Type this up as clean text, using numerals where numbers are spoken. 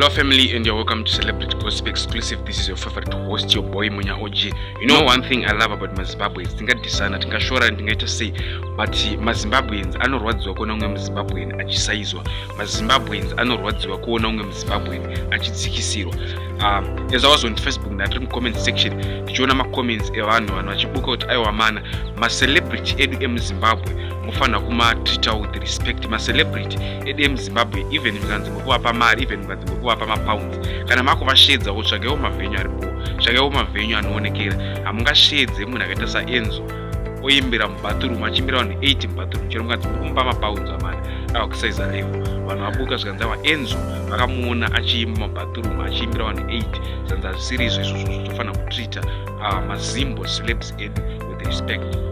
Hello family, and you're welcome to Celebrity Gossip Exclusive. This is your favorite host, your boy Munya OG. You know one thing I love about maZimbabweans, tingadisana, tingashora, tingaita sei, but maZimbabweans anorwadziwa kuona umwe muZimbabwean achisaizwa. MaZimbabweans anorwadziwa kuona umwe muZimbabwean achidzikisirwa. As I was on Facebook, ndandiri mucomment section ndichiona macomments evanhu, vanhu vachibuka kuti aiwa mana, macelebrity edu emuZimbabwe mufanira kumatreata with respect. Macelebrity edu emuZimbabwe, even mukanzi mukuvapa mari, even mukanzi mukuvapa mapounds, kana makuvashedzawo, tsvagaiwo mavenue aripo, tsvagaiwo mavenue anoonekera. Hamungasvedze munhu akaita saEnzo oimbira mubathroom, achiimbira vanhu 8 mubathroom, chero mukanzi mukumupa mapounds amana aiwa kusaiza level. Vanhu vabuka zvikanzi aiwa, Enzo vakamuona achiimba mubathroom, achiimbira vanhu 8. Zvanzi hazvisiri izvo izvozvo, tofanira kutreata mazimbo celebs edu with respect.